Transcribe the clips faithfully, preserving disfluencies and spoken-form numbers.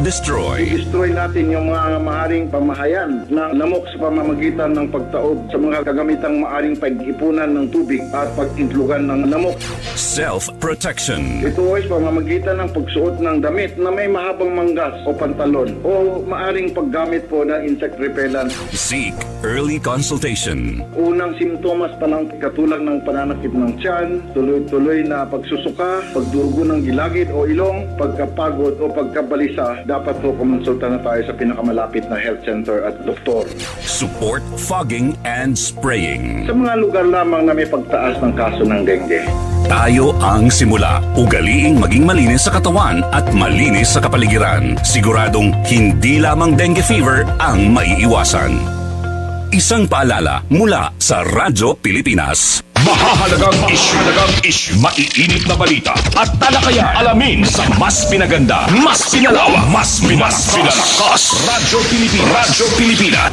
Destroy. I-destroy natin yung mga maaaring pamahayan ng lamok sa pamamagitan ng pagtaob sa mga kagamitang maaaring pag-ipunan ng tubig at pag-itlogan ng lamok. Self-protection. Ito ay sa pamamagitan ng pagsuot ng damit na may mahabang manggas o pantalon o maaaring paggamit po ng insect repellent. Seek early consultation. Unang simptomas pa lang katulad ng pananakit ng tiyan, tuloy-tuloy na pagsusuka, pagdurugo ng gilagid o ilong, pagkapagod o pagkabalisa, dapat po kumonsulta na tayo sa pinakamalapit na health center at doktor. Support fogging and spraying. Sa mga lugar lamang na may pagtaas ng kaso ng dengue. Tayo ang simula. Ugaliing maging malinis sa katawan at malinis sa kapaligiran. Siguradong hindi lamang dengue fever ang maiiwasan. Isang paalala mula sa Radyo Pilipinas. Mahahalagang isyu, mahahalagang isyu, maiinit na balita at talakayan. Alamin sa mas pinaganda, mas pinalawak, mas pinalakas. Radyo Pilipinas. Radyo Pilipinas.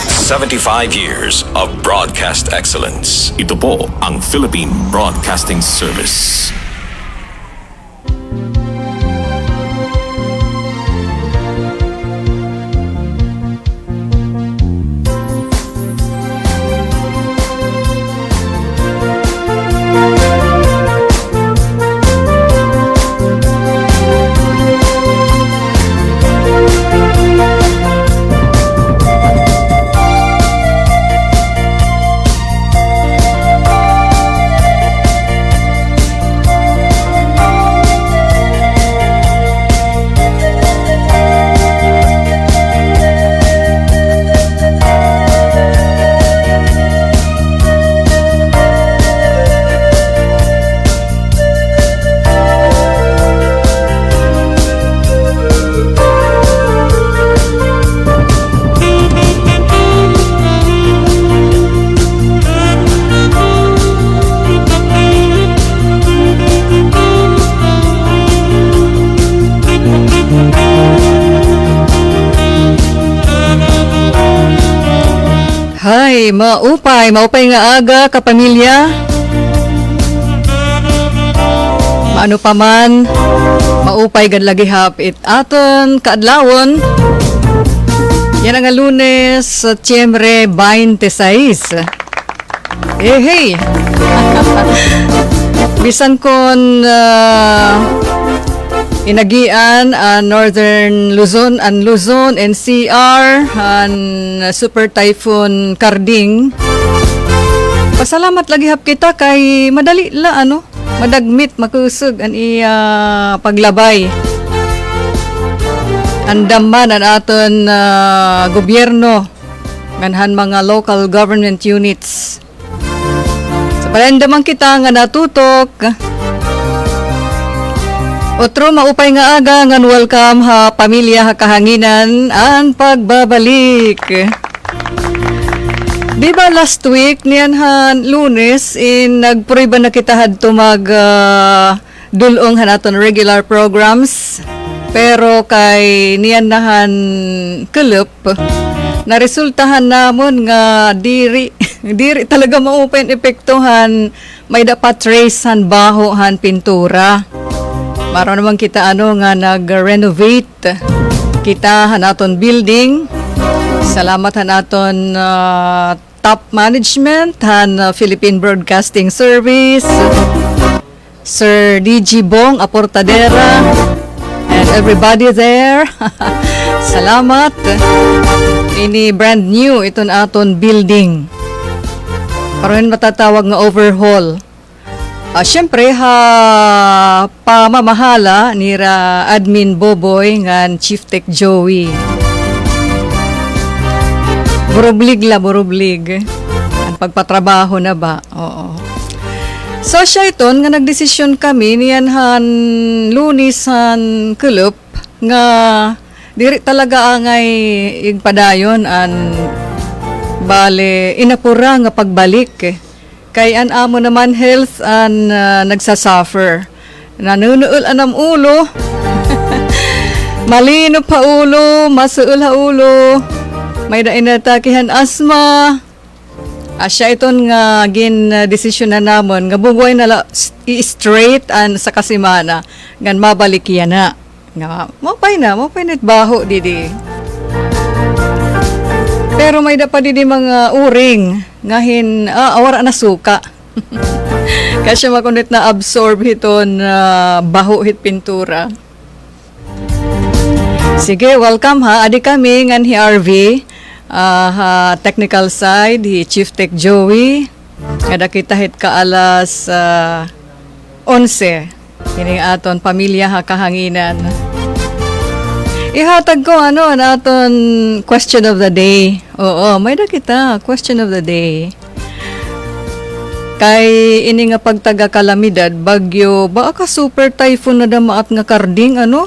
Seventy-five years of broadcast excellence. Ito po ang Philippine Broadcasting Service. Hay, maupay, maupay nga aga, kapamilya. Maano pa man, maupay gad lagi hapit aton kaadlawon. Yana nga Lunes, Setyembre twenty-six. Eh, hey! Bisan kon, ah, inagian an Northern Luzon, an Luzon, N C R, an Super Typhoon Karding. Pasalamat lagi hap kita kay madali la, ano, madagmit, makusog an iya paglabay. Andam man an aton, ah, gobyerno ngan han mga local government units. So, palandam man kita nga natutok. Otro maupay nga aga ngan welcome ha Pamilya ha Kahanginan an pagbabalik. Di ba last week, niyan han Lunes, in nagprueba na kita hadto mag, ah, dul-ong han aton regular programs. Pero kay niyan na han kulup, naresultahan namon nga diri, diri talaga maupay an epekto han may-ada pa trace han baho han pintura. Maaram naman kita, ano, nga nag-renovate kita han aton building. Salamat han aton, ah, top management han, uh, Philippine Broadcasting Service, Sir D G Bong Aportadera, and everybody there. Salamat. Ini brand new iton aton building. Pareho hin matatawag nga overhaul. Ah, syempre, ha pamamahala nira Admin Boboy ngan Chief Tech Joey. Burublig la, burublig. An pagpatrabaho na ba? Oo. So, siya iton nga nagdesisyon kami niyan han Lunes han kulup nga diri talaga angay igpadayon an bale inapura nga pagbalik. Kay an amo naman health an, ah, nagsasuffer. Nanunuol an am ulo. Malinop ha ulo, masuol ha ulo. May-ada inatake han asthma. Asya iton nga gin, ah, desisyonan namon nga bug-oy na la s-, i-straight an saka semana ngan mabalik yana. Nga, maupay na, maupay na it baho didi. Pero may-ada pa didi mga uring nga hin-, ah, wara na suka. Kay asya man kuno it na-absorb hiton, ah, baho hit pintura. Sige, welcome ha. Adi kami ngan hi R V, ah, ha technical side, hi Chief Tech Joey. Ngada kita hit kaalas, ah, onse. Ini aton pamilya ha kahanginan. Ihatag ko, ano, an aton question of the day. Oo, may-ada kita, question of the day. Kay ini nga pagtaga kalamidad, bagyo, baka super typhoon na damaat nga karding, ano?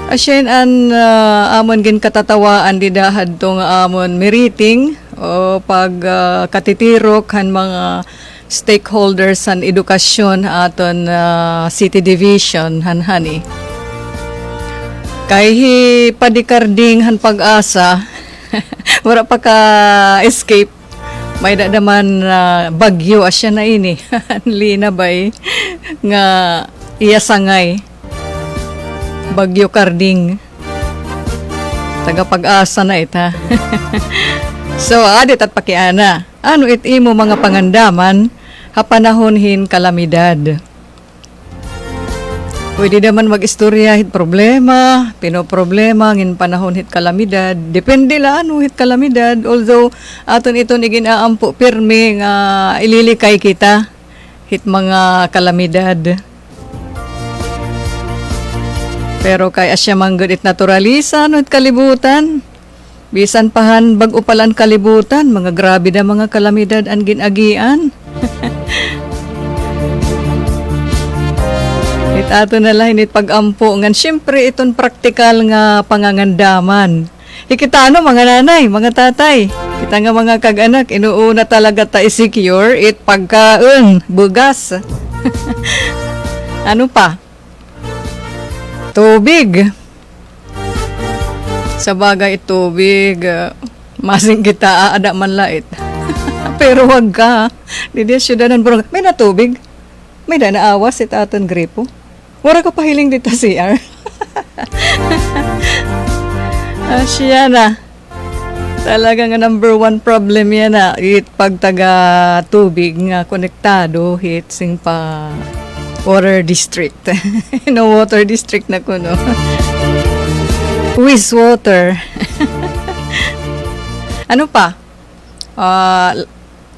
Asya ini an, ah, amon ginkatatawaan dida hadto nga amon miriting o pag, ah, katitirok han mga stakeholders han edukasyon ha aton, ah, city division han hani. Kay hi Padi Carding han PAGASA, wara pa ka-escape. May-ada man, ah, bagyo, asya na ini. Linabay nga iya sangay. Bagyo Carding. Taga PAGASA na ita. So, adi it at pakiana. Ano it imo mga pangandaman ha panahon hin kalamidad? Pwede naman mag-istorya hit problema, pinoproblema ngin panahon hit kalamidad. Depende la ano hit kalamidad. Although, aton iton igin-aampo pirmi nga ililikay kita hit mga kalamidad. Pero kay asya man gud it naturalisa, no, hit kalibutan. Bisan pa han bag-o pa la an kalibutan, mga grabe da mga kalamidad an gin-agian. It aton na la hini it pag-ampo ngan, siyempre, iton praktikal nga pangangandaman. Hi kita, ano, mga nanay, mga tatay, kita nga mga kag-anak, inuuna talaga ta i-secure it pagkaon, bugas. Ano pa? Tubig. Sa bagay, tubig, ah, masing kita, ah, aada man la it. Pero wag ka. Didi ha syudad han Borongan, may-ada tubig. May-ada naawas it aton gripo. Wara ka pahiling dida ha C R. Asya na. Talaga nga number one problem yana, it pagtaga tubig nga konektado hit sing pa water district. No, water district na kuno. Wastewater. Ano pa? Ah,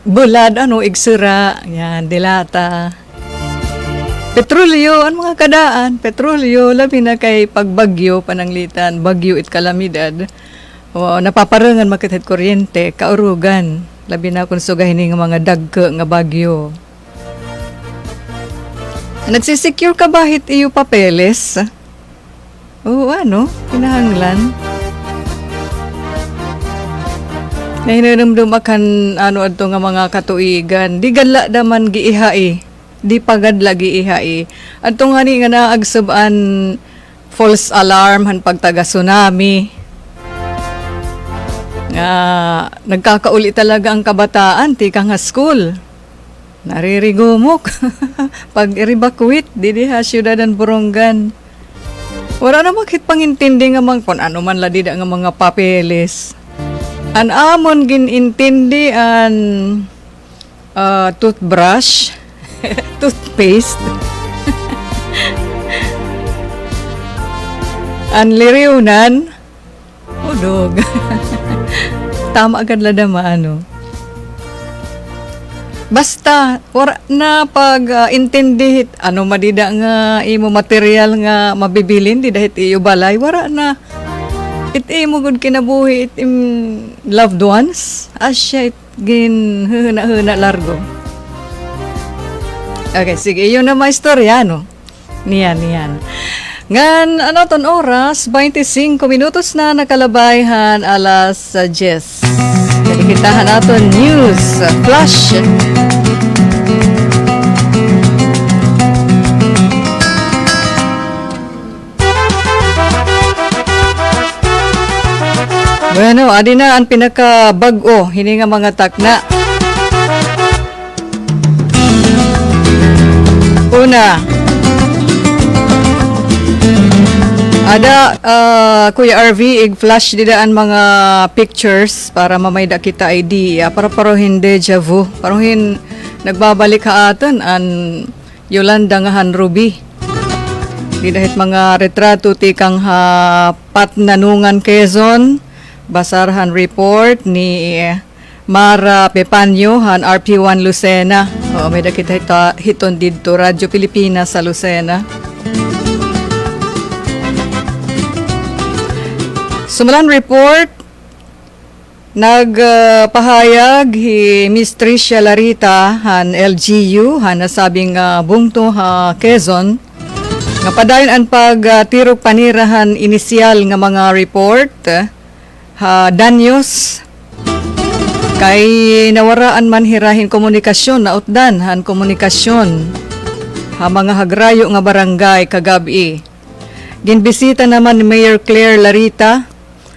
bulad, ano, igsira, yan, delata. Petrolyo, an mga kadaan, petrolyo, labi na kay pagbagyo, pananglitan, bagyo it kalamidad. O, napaparengan man kita hit kuryente, kaurugan. Labi na kon sugad hini nga mga dagko nga bagyo. Nagsisecure ka ba hit iyo papeles? Oo, ano, kinahanglan. Nahinumdom ak han, ano, adto nga mga katuigan. Di gad la da man giihai. Di pa gad la giihai. Adto ngani nga naagsab an false alarm han pagtaga tsunami. Nga nagkakauli talaga an kabataan tikang ha school. Naririgumok. Pag-evacuate didi ha syudad han Borongan. Wara na man ak hit pangintindi nga mga, kon ano man la dida nga mga papeles. An amon gin-intindi an, ah, toothbrush, toothpaste, an liriwnan, Udog. Tama gad la da maano. Basta, wara na pag, ah, intindi hit, ano man dida nga imo material nga mabibilin dida hit iyo balay, wara na. It imo gud kinabuhi, it im loved ones, asya it ginhuhuna-huna largo. Okay, sige, iyo na maistorya, no? Niyan, niyan. Ngan, an aton oras, baynte singko minutos na nakalabay han alas, ah, diyes. Didi kita han aton news, ah, flash. Bueno, adi na an pinakabag-o hini nga mga takna. Una. Ada, ah, Kuya R V, ig-flash dida an mga pictures para mamay da kita idea. Para, para hin deja vu. Para hin nagbabalik ha aton an Yolanda nga han Ruby. Dida hit mga retrato tikang ha Patnanungan, Quezon. Basar han report ni Mara Pepanyo han R P one Lucena. Oo, may-ada kita hita-, hiton didto, Radyo Pilipinas sa Lucena. Sumala han report, nag, ah, pahayag hi Miss Tricia Larita han L G U han nasabing, ah, bungto ha Quezon nga padayon an pag, ah, tirok pa nira han inisyal nga mga report ha danyos, kay nawaraan man hira hin komunikasyon, nautdan han komunikasyon ha mga hagrayo nga barangay kagab-i. Ginbisita naman ni Mayor Claire Larita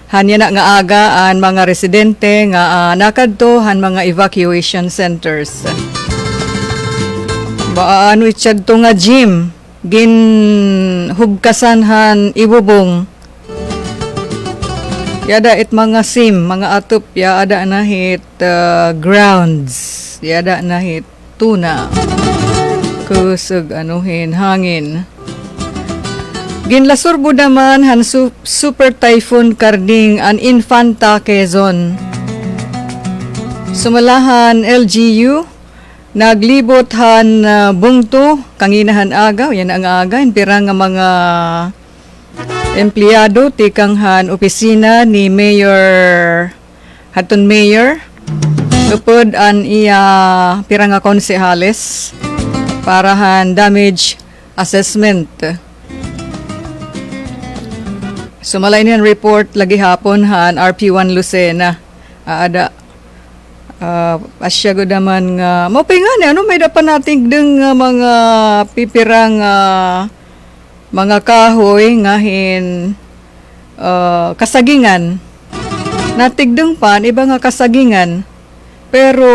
han yana nga aga an mga residente nga, ah, nakadto han mga evacuation centers. Ba, ano it siya adto nga gym? Ginhubkasan han ibubong. Yada it mga sim, mga atop, ya ada na hit, ah, grounds. Yada na hit tuna. Kusog, ano, hin hangin. Ginlasurbo naman han su-, Super Typhoon Karding an Infanta, Quezon. Sumala han L G U, naglibot han, ah, bungto kangina han aga, yana nga aga, hin pira nga mga empleyado tikang han opisina ni Mayor, hadton mayor, upod an iya pira nga konsehales para han damage assessment. Sumala ini han report la gihapon han R P one Lucena. Aada, ah, asya gud naman nga, maupay ngani, ano, may-ada pa natigdong nga mga pipira nga mga kahoy nga hin, ah, kasagingan. Natigdong pa an iba nga kasagingan. Pero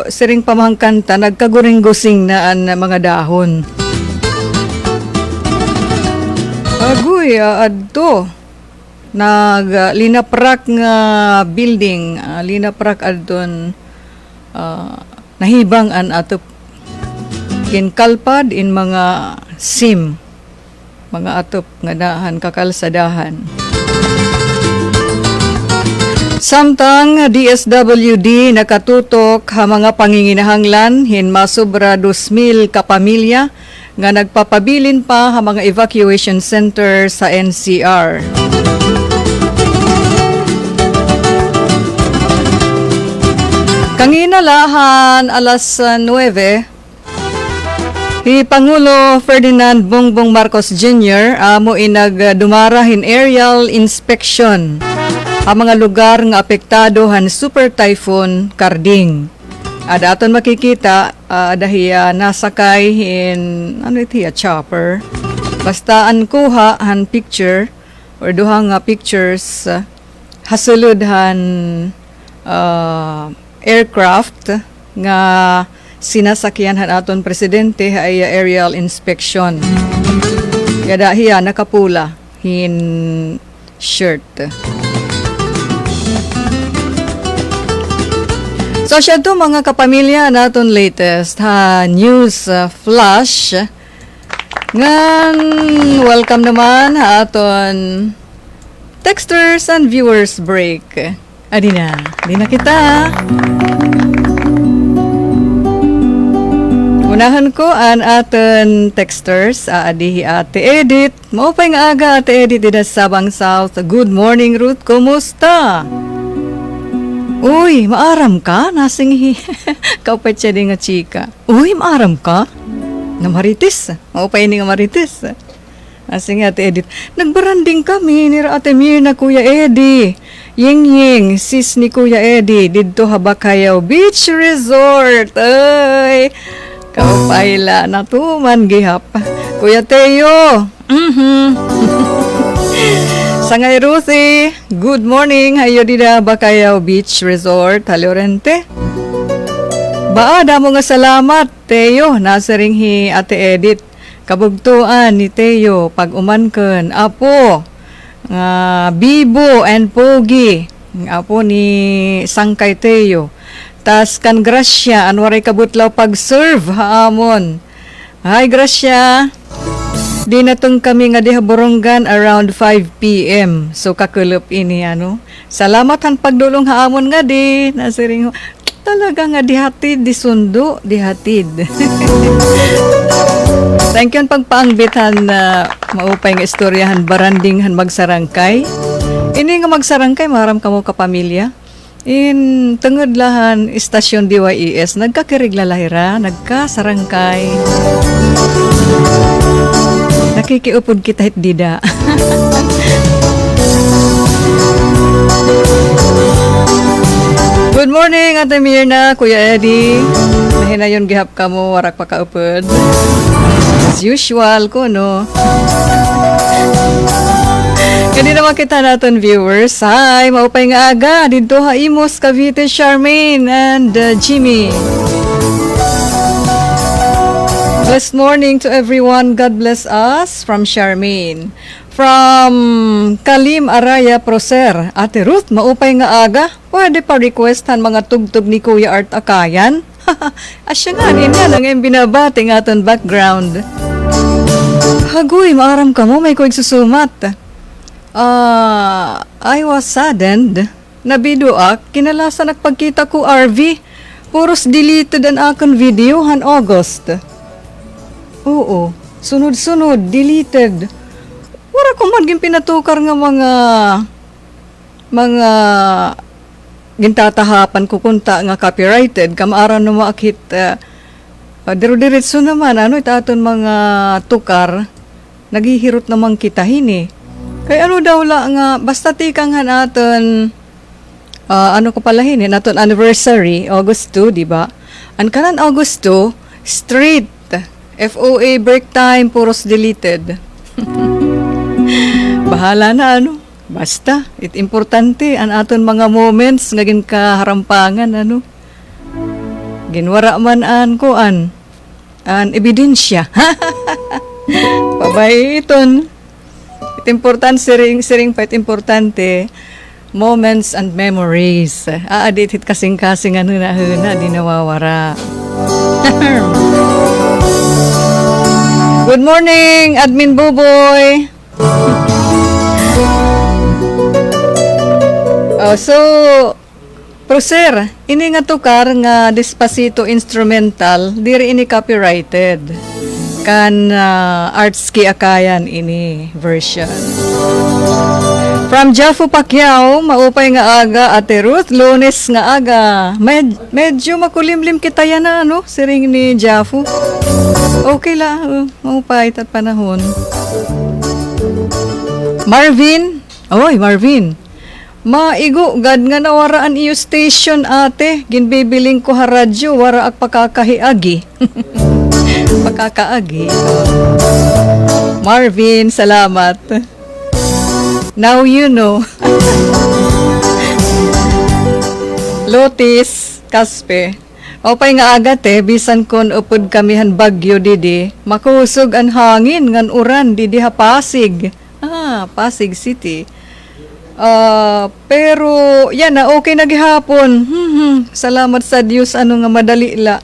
siring pamahangkan ta, nagkaguring-gusing na an mga dahon. Agoy, ah, adto. Nag, ah, linaprak nga building, ah, linaprak adton, ah, nahibang an atop. Ginkalpad in mga sim, mga atop nga daan kakalsadahan. Samtang D S W D nakatutok ha mga panginginahanglan hin masobra dos mil ka pamilya nga nagpapabilin pa ha mga evacuation center sa N C R. Kangina la han alas, ah, nuwebe, hi Pangulo Ferdinand Bongbong Marcos Junior amo in nagdumara hin aerial inspection ha mga lugar nga apektado han Super Typhoon Karding. Ada aton makikita, ah, ada hiya nasakay hin, ano it hiya, chopper. Basta an kuha han picture or duha nga pictures, ah, ha sulod han, ah, aircraft nga sinasakyan han aton presidente ha iya aerial inspection. Yada hiya nakapula hin shirt. So, siya to, mga kapamilya, an aton latest ha news, uh, flash. Ngan, welcome naman ha aton texters and viewers break. Adi na, adi na kita. Unahon ko an aton texters, aadi hi Ate Edith. Maupay nga aga, Ate Edith, dida sa Sabang South. Good morning, Ruth. Kumusta? Uy, maaram ka? Nasing hi-, kaupay siya di nga chika. Uy, maaram ka? Nga Marites. Maupay ini nga Marites. Nasing hi Ate Edith. Nagbaranding kami nira Ate Mirna, Kuya Eddie. Ying Ying, sis ni Kuya Eddie, didto ha Bacayao Beach Resort. Ay, kaupay la, natuman gihap. Kuya Teo, mhm. Sangay Ruthie, good morning. Ha iyo dida Bacayao Beach Resort, ha Llorente. Baa, damo nga salamat, Teo, nasiring hi Ate Edith. Kabugtoan ni Teo, pag-umangkon, apo, nga Bibo and Pogi, apo ni Sangkay Teo. Tas kan Gracia, an waray kabutlaw pag-serve ha amon. Hi, Gracia. Dinatung kami ngadi ha Borongan around five P M. So, kakulop ini, ano. Salamat han pagdulong ha amon ngadi. Nasiring ho, talaga nga dihatid, disundo, dihatid. Thank you han pagpaangbit han, ah, maupay nga istorya han baranding han magsarangkay. Ini nga magsarangkay, maaram kamo kapamilya. In tungod la han istasyon D Y E S, nagkakirig la la hira, nagkasarangkay. Nakikiupod kita hit dida. Good morning, Ate Mirna, Kuya Eddie. Nahinayon gihap kamo, warak pakaupod. As usual, kuno. Kadi naman kita naton viewers. Hi, maupay nga aga. Didto ha Imus, Cavite, Charmaine and, uh, Jimmy. Blessed morning to everyone. God bless us. From Charmaine. From Kalim Araya Procer. Ate Ruth, maupay nga aga. Pwede pa request han mga tugtog ni Kuya Art Akayan? Asya nga, niyan ang iyang binabati nga aton background. Hagoy, maaram kamo, may ko igsusumat. Ah, I was saddened. Nabido ak, kinalasan ak pagkita ko R V. Puros deleted an akon video han August. Oo, sunod-sunod, deleted. Wara ko man ginpinatukar nga mga, mga gintatahapan ko kunta nga copyrighted, kamaaran naman ak hit, ah, ah, diro-diretso naman, ano, it aton mga tukar, naghihirot naman kita hini. Kay ano daw la nga, basta tikang han aton, ah, ano ko pala hini, han aton anniversary, August two, di ba? An kanan August two, straight, F O A break time, puros deleted. Bahala na, ano. Basta, it importante, an aton mga moments nga ginkaharampangan, ano. Ginwara man an kuan, an ebidensya. Pabay iton. It importante, siring, siring pa, it importante, moments and memories. Aadi it kasingkasing an hunahuna, di nawawara. Good morning, Admin Buboy. Oh, so, Procer, ini nga tukar nga Despacito instrumental, diri ini copyrighted. Kan, ah, Artsky Akayan ini version. From Jaffo Pacquiao, maupay nga aga, Ate Ruth, Lunes nga aga. Med-, medyo makulimlim kita yana, ano? Siring ni Jaffo. Okay la, uh, maupay it at panahon. Marvin, oy, Marvin. Maigo gad nga nawara an iyo station, ate. Ginbibiling ko ha radyo, wara ak pakakahiagi. Pakakaagi. Marvin, salamat. Now you know. Lotis Caspe. Maupay nga aga, te, bisan kon upod kami han bagyo didi, makusog an hangin ngan uran didi ha Pasig. Ah, Pasig City. Ah, pero yana, okay na gihapon. Hmm, hmm. Salamat sa Diyos, ano nga madali la.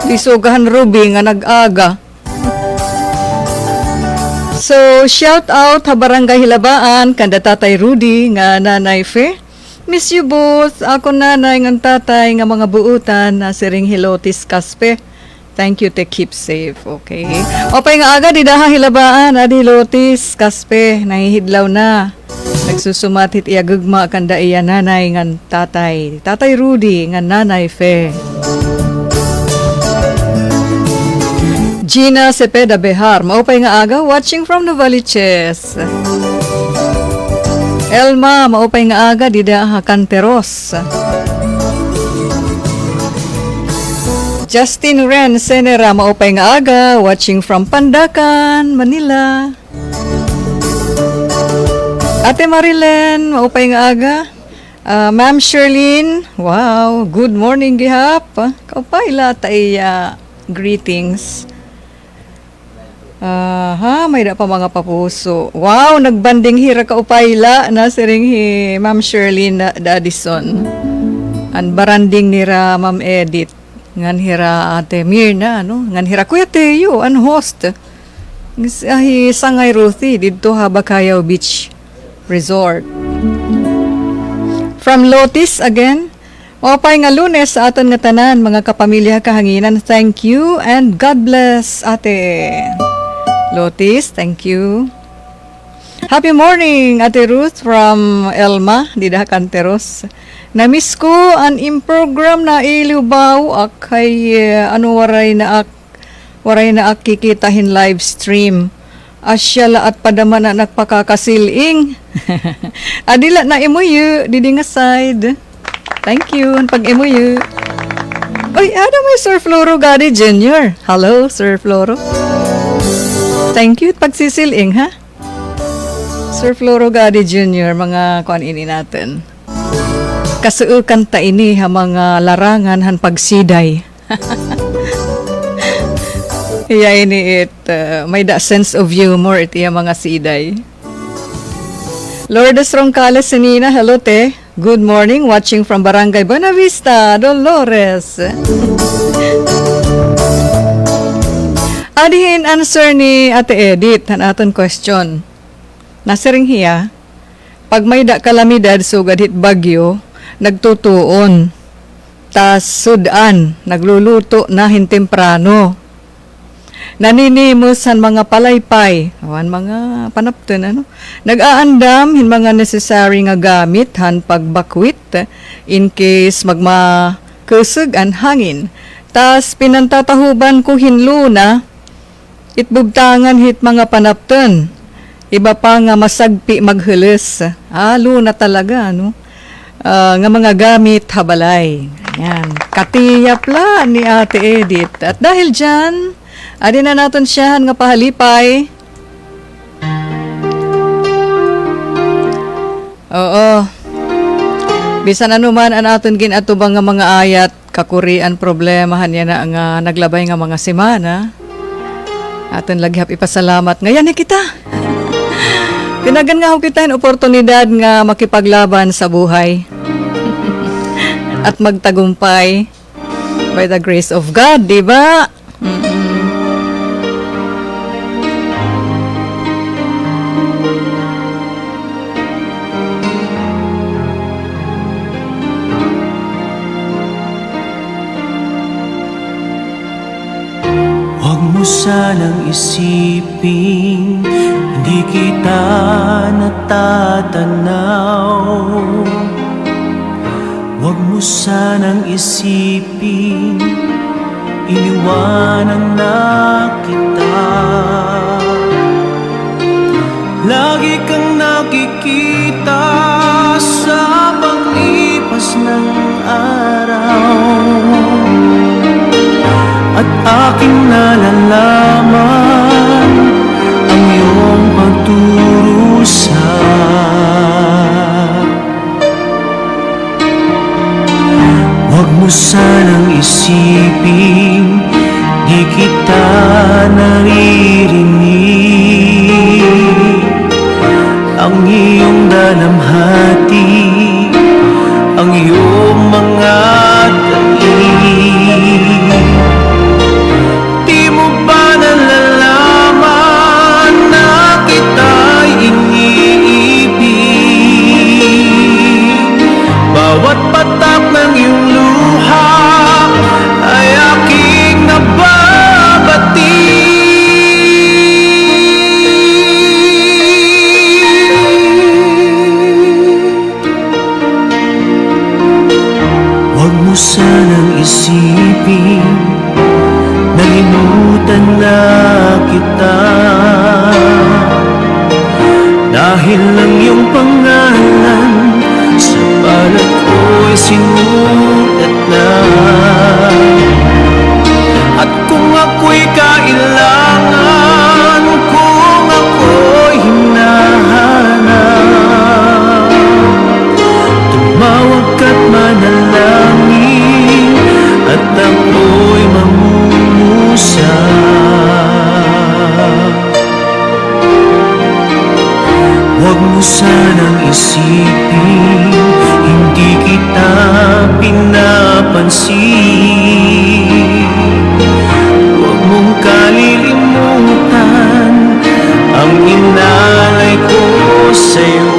Lisog han Ruby nga nag-aga. So, shout out ha Barangay Hilabaan, kanda Tatay Rudy nga Nanay Fe. Miss you both. Akon nanay ngan tatay nga mga buotan, nasiring hi Lotis Caspe. Thank you, te, keep safe, okay? Maupay nga aga dida ha Hilabaan, adi Lotis Caspe, nahihidlaw na. Nagsusumat hit iya gugma kanda iya nanay ngan tatay. Tatay Rudy ngan Nanay Fe. Gina Cepeda Behar, maupay nga aga, watching from Novaliches. Elma, maupay nga aga, dida ha Canteros. Justin Ren Senera, maupay nga aga, watching from Pandacan, Manila. Ate Marilyn, maupay nga aga. Ah, Ma'am Sherlyn, wow, good morning gihap. Kaupay la ta iya greetings. Aha, may-ada pa mga papuso. Wow, nagbanding hira kaupay la, nasiring hi Ma'am Shirley na, Dadison. An baranding nira Ma'am Edith, ngan hira Ate Mirna, ano? Ngan hira Kuya Teo, an host. Ngis-, ah, hi Sangay Ruthie, didto ha Bacayao Beach Resort. From Lotis again, maupay nga Lunes sa aton nga tanan, mga kapamilya ha kahanginan. Thank you and God bless, Ate Lotis. Thank you. Happy morning, Ate Ruth from Elma, dida ha Canteros. Na-miss ko an im program, nailibaw ak kay, eh, ano, waray na ak Waray na ak kikita hin live stream. Asya la at padama na nagpakakasil-ing. Adi la na imuyu, didi nga side. Thank you, an pag-imuyu. Uy, ada may Sir Floro Gadi Junior. Hello, Sir Floro. Thank you, pagsisil-ing, ha? Sir Floro Gadi Junior, mga kuan ini naton. Kasuukan ta ini ha mga larangan han pagsiday. Iya ini it, uh, may-ada sense of humor it iya mga siday. Lourdes Roncales Sinina, hello, te. Good morning, watching from Barangay Buenavista, Dolores. Adi hin answer ni Ate Edith han aton question. Nasiring hiya, pag may-ada kalamidad sugad hit bagyo, nagtutuon. Tas sud-an, nagluluto na hin temprano. Naninimos han mga palaypay, o han mga panapton, ano? Nag-aandam hin mga necessary nga gamit han pagbakwit in case magmakusog an hangin. Tas pinantatahuban ko hin luna, it bubtangan hit mga panapton. Iba pa nga masagpi maghulos. Ah, luna talaga, no? Ah, nga mga gamit ha balay. Ayan. Katiyap la ni Ate Edith. At dahil dyan, adi na naton siyahan nga pahalipay. Oo. Bisan ano man an aton gin-atubang nga mga ayat, kakuri an problema han yana nga naglabay nga mga semana. Aton la gihap ipasalamat nga yana kita. Tinagan nga ho kita hin oportunidad nga makipaglaban sa buhay. At magtagumpay by the grace of God, di ba? Mm-mm. Huwag mo sanang isiping hindi kita natatanaw. Huwag mo sanang isiping iniwanan na kita. Lagi kang nakikita sa paglipas ng araw. At aking nalalaman ang iyong pagdurusa. Huwag mo sanang isiping di kita naririnig. Ang iyong dalamhati, ang iyong mga taing. Di mo ba nalalaman na kita'y iniibig? Bawat patak ng iyong luha ay aking nababati. Huwag mo sanang isipin na limutan na kita. Dahil ang iyong pangalan sa palad ko'y sinulat na. At kung ako'y kailangan, kung ako'y hinahanap, tumawag ka't manalangin, at ako'y mangungusap. Sanang isipin, hindi kita pinapansin. Huwag mong kalilimutan ang inalay ko sa'yo.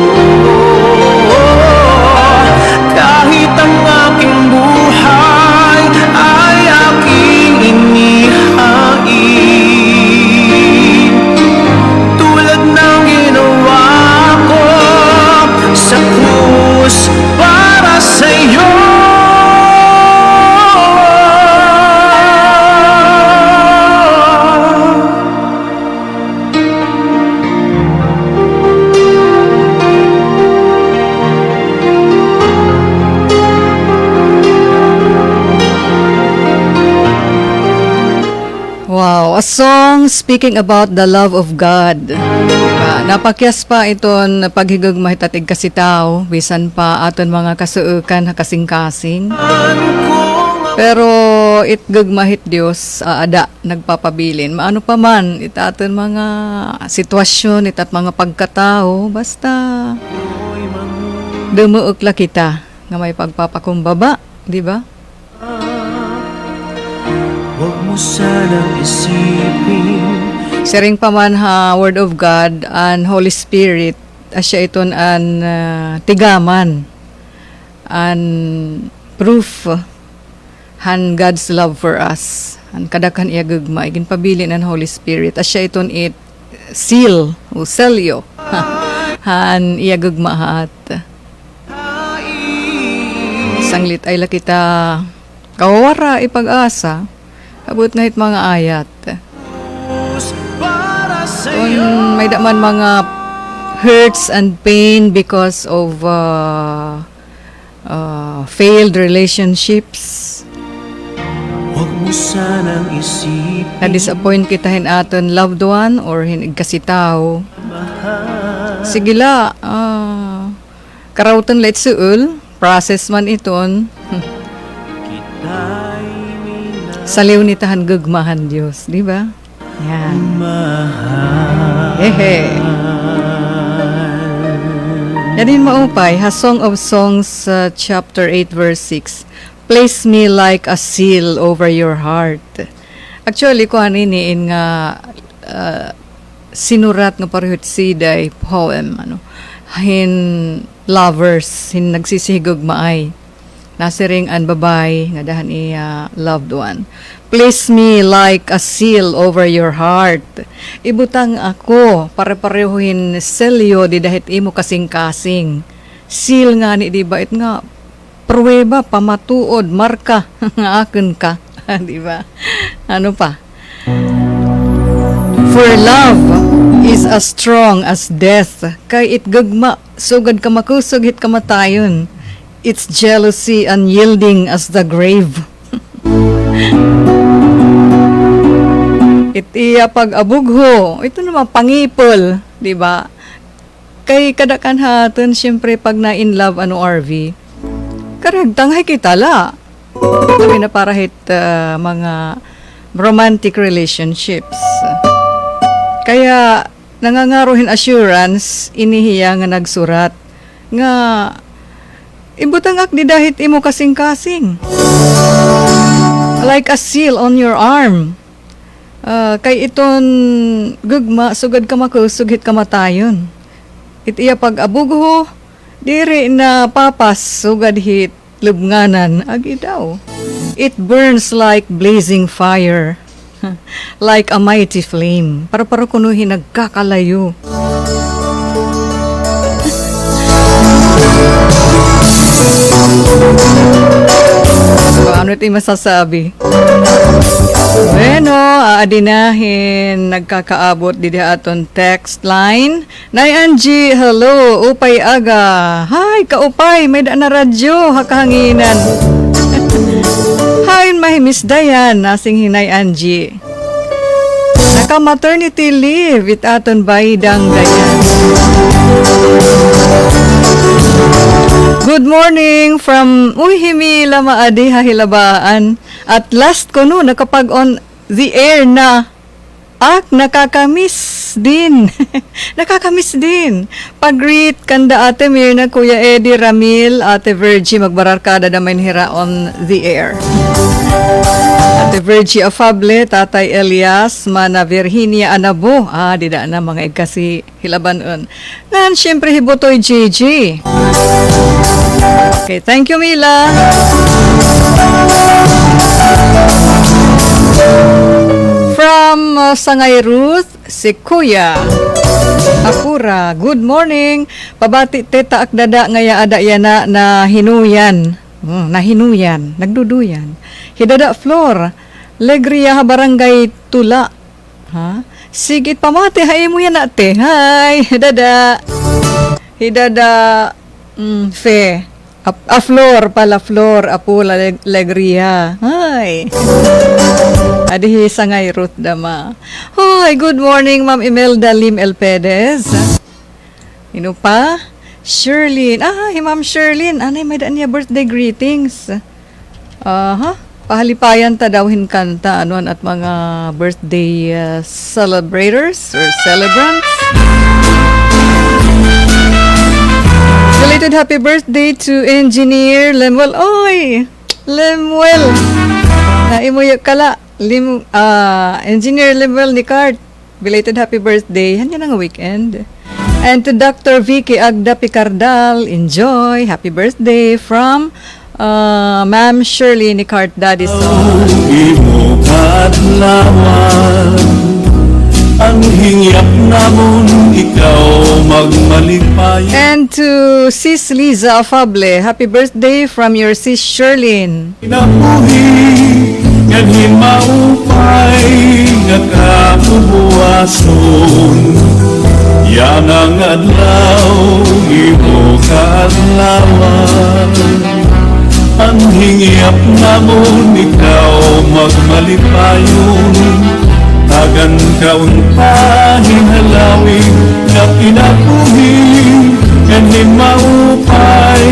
Kahit ang aking buhay ay aking inihain, tulad ng ginawa ko sa krus para sa'yo. Wow, a song speaking about the love of God. Diba? Napakyas pa iton paghigugma hit aton igkasi tawo, bisan pa aton mga kasuukan ha kasingkasing. Pero it gugma hit Dios, aada nagpapabilin. Maano pa man it aton mga sitwasyon, it aton mga pagkatawo, basta dumuok la kita nga may pagpapakumbaba, di ba? Huwag mo sanang isipin. Siring pa man ha Word of God, an Holy Spirit, asya iton an, ah, tigaman, an proof han God's love for us. An kadakhan iya gugma, iginpabilin an Holy Spirit. Asya iton it seal o selyo han iya gugma ha at. Sanglit ay la kita kawawaray pag-asa, abot nga hit mga ayat. Kon may-ada man mga hurts and pain because of, uh, uh, failed relationships. Huwag mo sanang isipin. Na-disappoint kita hin aton loved one or hin igkasi tawo. Sige la, ah, karawton la it suol, process man iton. Saliw nita han gugma han Dios, di ba? Yan. Hehe. Yan in maupay, ha Song of Songs, uh, chapter eight, verse six. "Place me like a seal over your heart." Actually, kuan ini in nga, uh, sinurat nga pareho hit siday poem, ano, hin lovers, hin nagsisihigugmaay. Nasiring an babaye ngada han iya loved one, "Place me like a seal over your heart." Ibutang ako parepareho hin selyo dida hit imo kasingkasing. Seal ngani, di ba, it nga pruweba, pamatuod, marka nga akon ka. Di ba? Ano pa? "For love is as strong as death." Kay it gugma, sugad kamakusog hit kamatayon. "Its jealousy unyielding as the grave." It iya pag-abugho, ito naman, pangipol, di ba? Kay kadakhan ha aton, siyempre, pag na-in love, ano, R V, karuyag tanghay kita la. Kami na para hit, ah, mga romantic relationships. Kaya, nangangaro hin assurance ini hiya nga nagsurat nga, "Ibutang ak dida hit imo kasingkasing, like a seal on your arm." Ah, kay iton gugma, sugad kamakusog hit kamatayon. It iya pag-abugho, diri napapas sugad hit lubnganan, agi daw. "It burns like blazing fire, like a mighty flame." Para, para kuno hin nagkakalayo. Ano it imo masasabi? Bueno, aadi na hin nagkakaabot didi ha aton text line. Nay Angie, hello, upay aga. Hay, kaupay, may-ada na radyo ha kahanginan. Hain man hi Miss Dayan, nasiring hi Nay Angie. Naka-maternity leave it aton baydang Dayan. Good morning from, uy, hi Mila maadi ha Hilabaan. At last kuno nakapag-on the air na. Ak, nakakamiss din. Nakakamiss din. Pa-greet kanda Ate Mirna, Kuya Eddie, Ramil, Ate Virgie, magbararkada da man hira on the air. Ate Virgie Afable, Tatay Elias, Mana Virginia Anabo. Ah, dida na mga igkasi hilaban-on. Ngan, siyempre, hi Butoy J J. Okay, thank you, Mila. From, uh, Sangay Ruth, si Kuya Apura. Good morning. Pabati, Teta, ak dada nga yaada yana nahinuyan. Hmm, nahinuyan. Nagduduyan. Hi Dada Flor Legria ha Barangay Tula. Ha? Sige it pamati ha imo yana, te. Hi, dada. Hi dada, mm, Fe. Ap-, a Flor pala, Flor, Apula Leg-, Legria. Hi. Adi hi Sangay Ruth Dama. Hi, good morning, Ma'am Imelda Lim El Perez. Hin-o pa? Sherlyn. Ah, hi Ma'am Sherlyn. Anay, may-ada niya birthday greetings. Aha. Pahalipayan ta daw hin kanta, ano, an at mga birthday, uh, celebrators or celebrants. Belated happy birthday to Engineer Lemuel. Oy! Lemuel! Naimuyo ka la. Lim-, ah, Engineer Lemuel Nicart. Belated happy birthday. Han yana nga weekend. And to Doctor Vicky Agda Picardal, enjoy. Happy birthday from, uh, Ma'am Shirley Nicart, Daddy Son. Imo kaadlawan, an hingyap namon ikaw magmalipayon. And to Sis Liza Afable, happy birthday from your Sis Sherlyn. Kinabuhi ngan hin maupay nga kabubuwason. Yana nga adlaw, imo kaadlawan. An hingyap namon ikaw magmalipayon. Tagan ka unta hin halawig nga kinabuhi, ngan hin maupay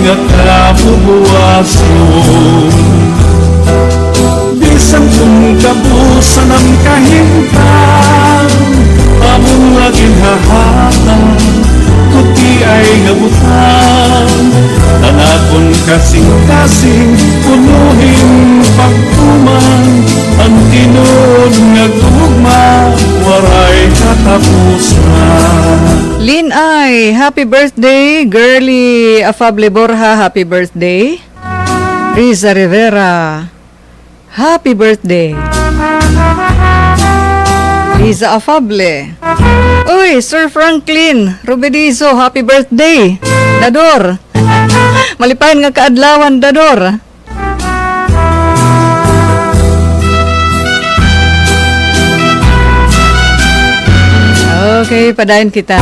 nga kabubuwason. Bisan kon kabusan an kahimtang, amon nga ginhahatag, kuti ay nga butang, an akon kasingkasing, puno hin pagtuman, an tinuod nga gugma, waray katapusan. Lin Ay, happy birthday. Girly Afable Borja, happy birthday. Riza Rivera, happy birthday. Riza Afable. Uy, Sir Franklin Robedizo, happy birthday. Dador. Malipayon nga kaadlawan, Dador. Okay, padayon kita.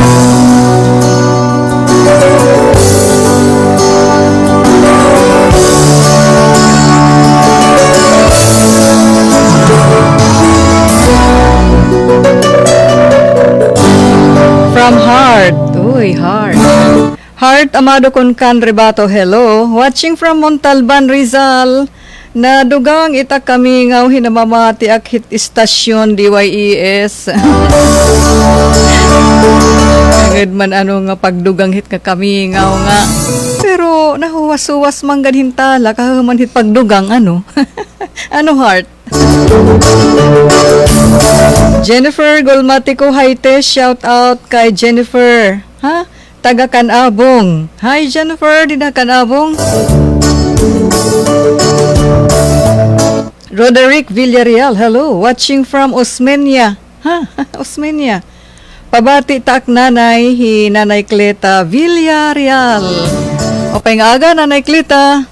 From Heart. Uy, Heart. Heart Amado Concan Rebato, hello. Watching from Montalban, Rizal. Nadugang it ak kamingaw hin namamati ak hit istasyon D Y E S. Nged man ano nga pagdugang hit nga kamingaw nga. Pero nahuwas-huwas man gad hin tala kahuman hit pagdugang, ano? Ano, Heart? Jennifer Golmatico, hi, te. Shout out kay Jennifer. Ha? Taga Canabong. Hi, Jennifer, dida Canabong. Roderick Villarreal, hello. Watching from Osmeña. Ha? Osmeña. Pabati ta ak nanay, hi Nanay Cleta Villarreal. Maupay nga aga, Nanay Cleta.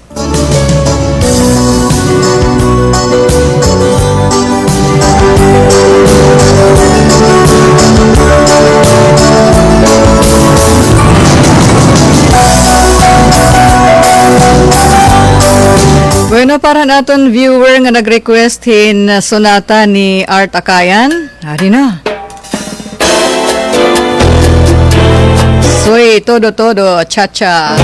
Bueno, para han aton viewer nga nag-request hin sonata ni Art Akayan, adi na. Soy todo, todo, cha-cha.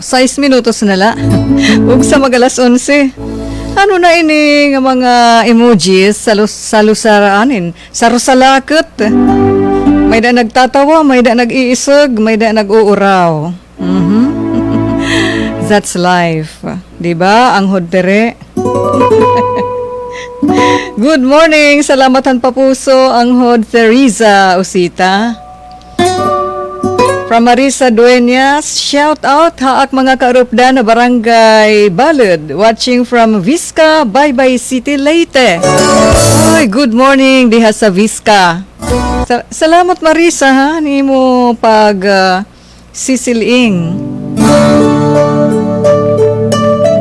Sais minutos na la. Ug sa mag-alas onse. Ano na ini nga mga emojis sa lus-, sa lusaraanin? Sa rusalaket. May da nagtatawa, may da nag-iisog, may da nag-uuraw. Mhm. That's life. Di ba? Anghod Tere. Good morning. Salamat han papuso, Anghod Theresa Usita. From Marisa Dueñas, shout out ha ak mga kaarupdan ha Barangay Balud, watching from Visca, Baybay City, Leyte. Oy, good morning diha sa Visca. Sa-, salamat, Marisa, ha, nimo pag, ah, sisil-ing.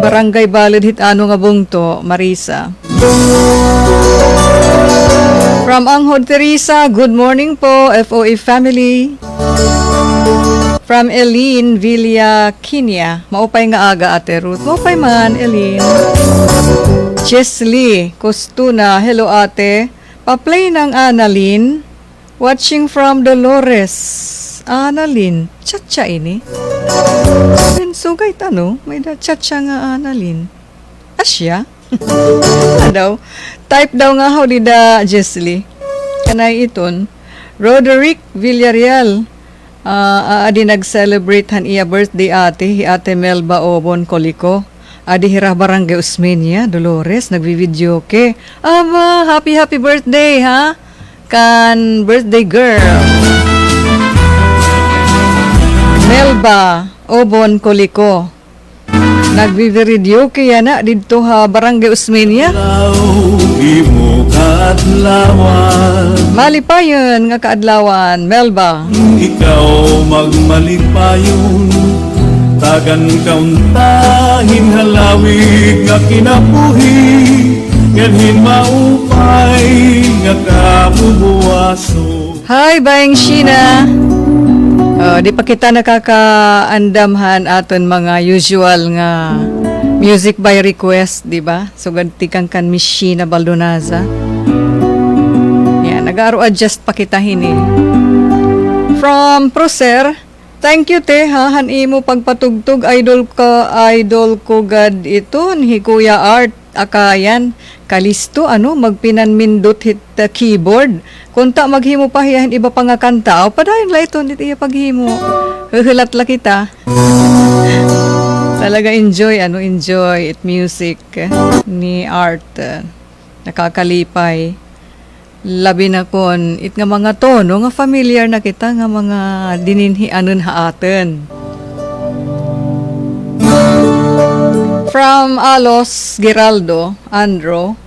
Barangay Balud hit ano nga bungto, Marisa? From Anghod Teresa, good morning po, F O A family. From Eileen Villaquiña, maupay nga aga, Ate Ruth. Maupay man, Eileen. Chesley Costuna, hello, ate. Pa-play ng Annalyn. Watching from Dolores. Annalyn, cha-cha ini? Sabi, sugay ta, no? May da cha-cha nga Annalyn. Asya? Ano daw? Type daw nga ho dida, Jesly. Kanay iton. Roderick Villarreal. Ah, ah, adi nag-celebrate han iya birthday, ate, hi Ate Melba Obon Colico. Adi hira Barangay Osmeña, Dolores, nagvi-videoke. Aba, happy, happy birthday, ha? Kan birthday girl. Melba Obon Colico. Nagvi-videoke yana didto ha Barangay Osmeña. Malipayon nga kaadlawan, Melba. Ikaw magmalipayon, tagan ka unta hin halawig nga kinabuhi, ngan hin maupay nga kabubuwason. Hi, Baeng Sheena. Oh, di pa kita nakakaandam han aton mga usual nga music by request, di ba? Sugad tikang kan Miss Sheena Baldonaza. Yan, nag-aaro adjust pa kita hini. From Procer, thank you, te, ha, han imo pagpatugtog, idol ka, idol ko gad iton, hi Kuya Art Akayan. Kalisto, ano, magpinanmindot hit, uh, keyboard. Kunta maghimo pa hiya hin iba pa nga kanta. Aw, padayon la iton it iya paghimo. Huhulat la kita. Talaga enjoy, ano, enjoy it music, eh, ni Art, uh, nakakalipay. Labi na kon it nga mga tono nga familiar na kita nga mga dininhianon ha aton. From Alos Geraldo, Andro,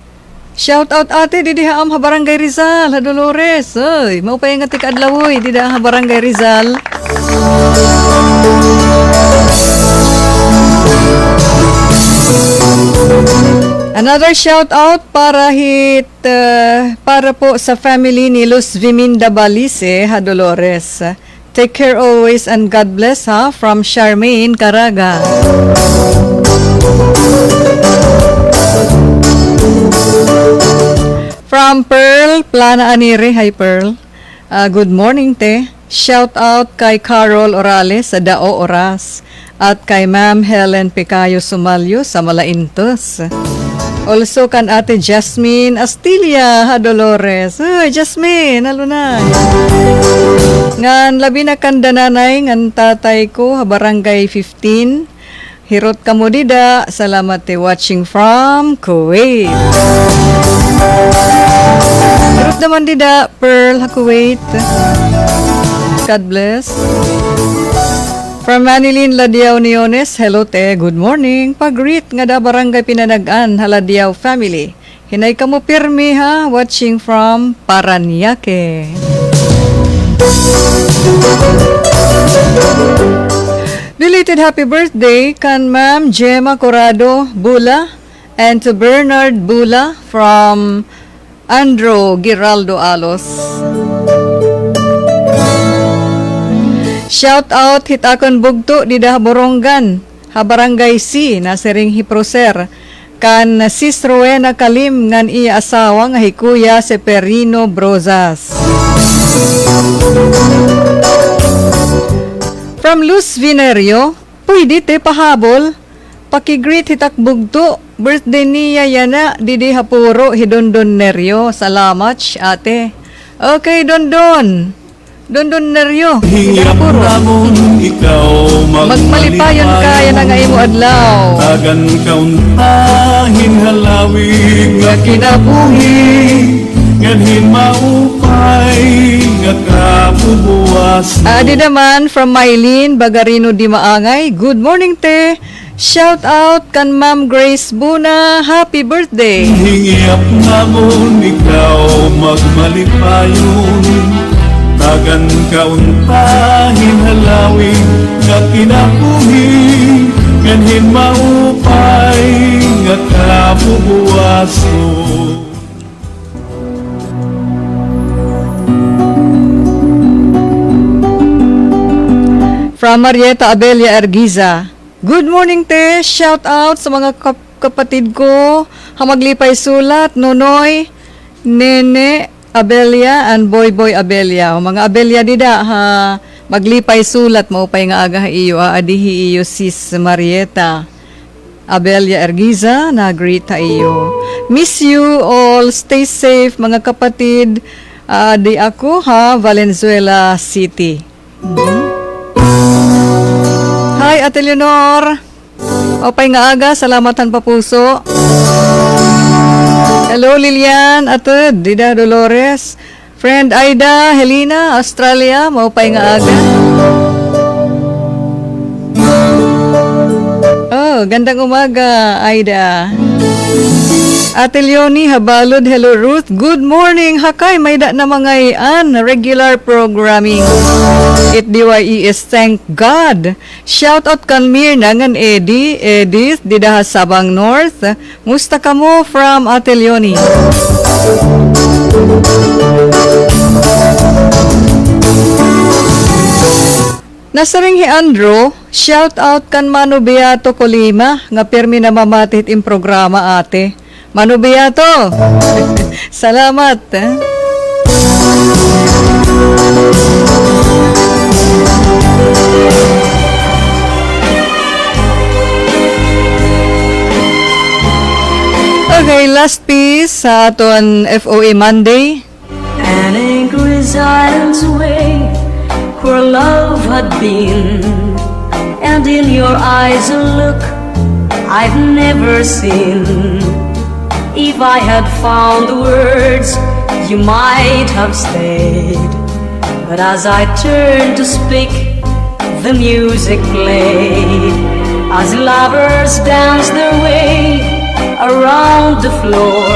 shout out ate didi ha am ha Barangay Rizal, ha Dolores. Oy, maupay nga tika-adlaw, oy, dida ha Barangay Rizal. Another shout out para hit, uh, para po sa family ni Luz Viminda Balise ha Dolores. Take care always and God bless, ha, from Charmaine Caraga. From Pearl Plana Anire, hi Pearl. Ah, good morning, te. Shout out kay Carol Orales sa Dao Oras at kay Ma'am Helen Picayo Sumalyo sa Malaintos. Also kan Ate Jasmine Astilla ha Dolores. Uy, Jasmine, halunay. Ngan labi na kan dananay ngan tatay ko ha Barangay fifteen. Hirot kamo dida. Salamat, te, watching from Kuwait. Hirot naman dida, Pearl ha Kuwait. God bless. From Manilyn Ladiao Neones, hello, te. Good morning. Pa-greet ngada Barangay Pinanag-an ha Ladiao family. Hinay kamo pirmi, ha, watching from Parañaque. Belated happy birthday kan Ma'am Gemma Corrado Bula and to Bernard Bula from Andro Giraldo Alos. Shout out hit akon bugto dida ha Borongan, ha Barangay C, nasiring hi Procer. Kan Sis Rowena Kalim ngan iya asawa nga hi Kuya Seferino Brozas. From Luz Vinerio, Pwede, te, pahabol. Paki-greet hit ak bugto. Birthday niya yana, didi ha Puro, hi Dondon Nerio. Salamat, ate. Okay, Dondon. Dondon Nerio, didi ha Puro. Magmalipayon ka yana nga imo adlaw. Adi naman from Mylene Bagarino Dimaangay. Good morning, te. Shout out kan Ma'am Grace Buna. Happy birthday. From Marieta Abella Ergiza. Good morning, te. Shout out sa mga kap-, kapatid ko ha Maglipay Sulat, Nonoy, Nene Abella, and Boy Boy Abella. O, mga Abella dida ha Maglipay Sulat, maupay nga aga ha iyo, aadi hi iyo sis Marieta. Abella Ergiza, na-greet ha iyo. Miss you all. Stay safe, mga kapatid. Aadi ako ha Valenzuela City. Mhm. Hi, Ate Leonor. Maupay nga aga, salamat han papuso. Hello, Lilian, Ate, dida Dolores. Friend Aida, Helena, Australia, maupay nga aga. Oh, gandang umaga, Aida. Ate Leonie Habalod, hello Ruth. Good morning, Hakay, may-ada na mga ian, regular programming. It D Y E is thank God. Shout out kan Mirna ngan Eddie, Edith, dida ha Sabang North. Musta kamo from Ate Leonie? Nasiring hi Andrew, shout out kan Mano Beato Colima, nga pirmi namamati hit im programa, ate. Mano Beato! Salamat, eh. Okay, last piece sa aton F O A Monday. An angry silence away where love had been, and in your eyes a look I've never seen. If I had found the words, you might have stayed. But as I turned to speak, the music played. As lovers danced their way around the floor,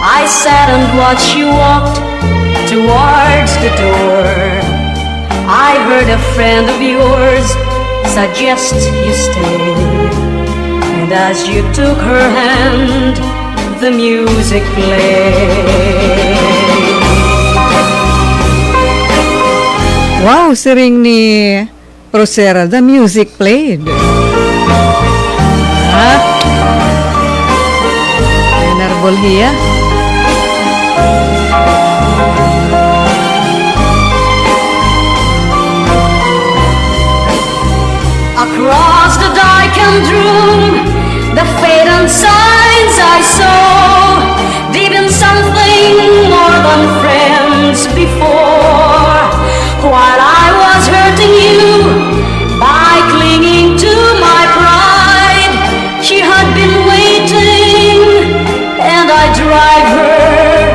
I sat and watched you walked towards the door. I heard a friend of yours suggest you stay. And as you took her hand, the music played. Wow, siring ni Rosera, the music played. Ha? Narbol hiya. Across the dike and room, the fate and signs I saw, deep in something more than friends before. While I was hurting you by clinging to my pride, she had been waiting, and I drive her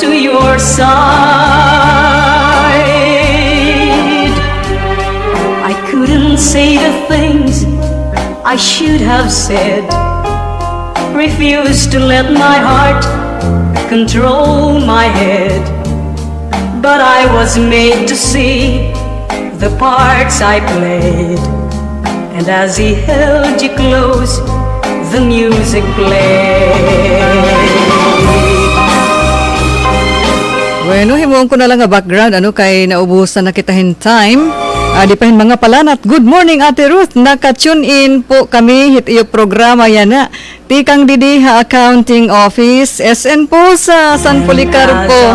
to your side. I couldn't say the things I should have said, refused to let my heart control my head. But I was made to see the parts I played. And as he held you close, the music played. Bueno, himuon ko na la nga background, ano, kay naubusan na kita hin time. Ah, di pa hin mga palanat. Good morning, Ate Ruth. Naka-tune in po kami hit iyo programa yana. Tikang didi ha accounting office, S N po sa San Policarpo.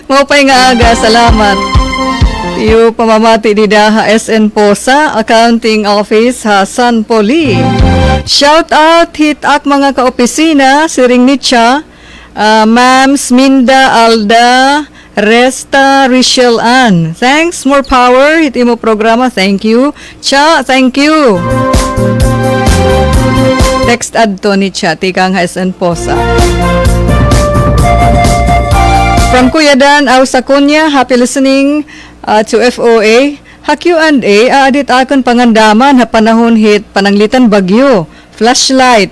Maupay nga aga, salamat. Iyo pamamati dida ha S N Posa, accounting office ha San Poli. Shout out hit ak mga kaopisina, siring ni Cha, ah, Ma'ams Minda, Alda, Resta, Richelle Ann. Thanks, more power hit imo programa. Thank you. Cha, thank you. Text adto ni Cha, tikang ha S N Posa. From Kuya Dan Ausaconia, happy listening, uh, to F O A. Ha Q and A, aadit akon pangandaman ha panahon hit pananglitan bagyo, flashlight,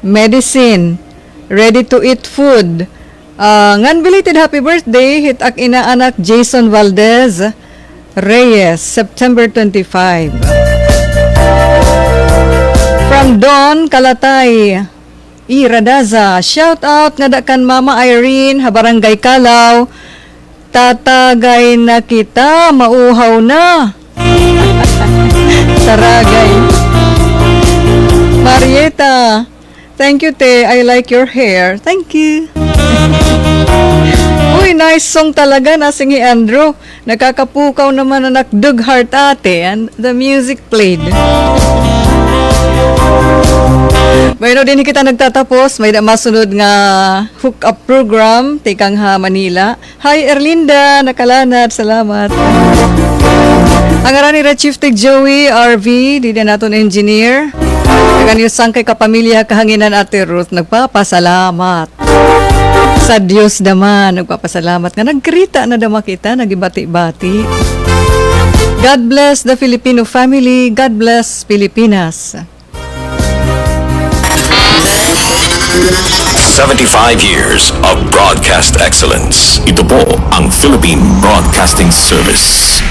medicine, ready to eat food. Ah, ngan belated happy birthday hit ak inaanak Jason Valdez Reyes, September twenty-five. From Don Kalatay, Iradaza, shout out ngada kan Mama Irene ha Barangay Kalaw. Tatagay na kita, mauhaw na. Taragay. Marieta, thank you, te. I like your hair. Thank you. Uy, nice song talaga, nasiring hi Andrew. Nakakapukaw naman an ak dug heart, ate. And the music played. Bueno, dinhi kita nagtatapos. May-ada masunod nga hook-up program, tikang ha Manila. Hi, Erlinda. Nakalanat. Salamat. An ngaran nira Chief Tig Joey R V, dida an aton engineer. Tikang niyo sangkay kapamilya Kahanginan, Ate Ruth. Nagpapasalamat. Sa Diyos naman, nagpapasalamat nga nagkita na dama kita, nagibati-bati. God bless the Filipino family. God bless Pilipinas. Seventy-five years of broadcast excellence. Ito po ang Philippine Broadcasting Service.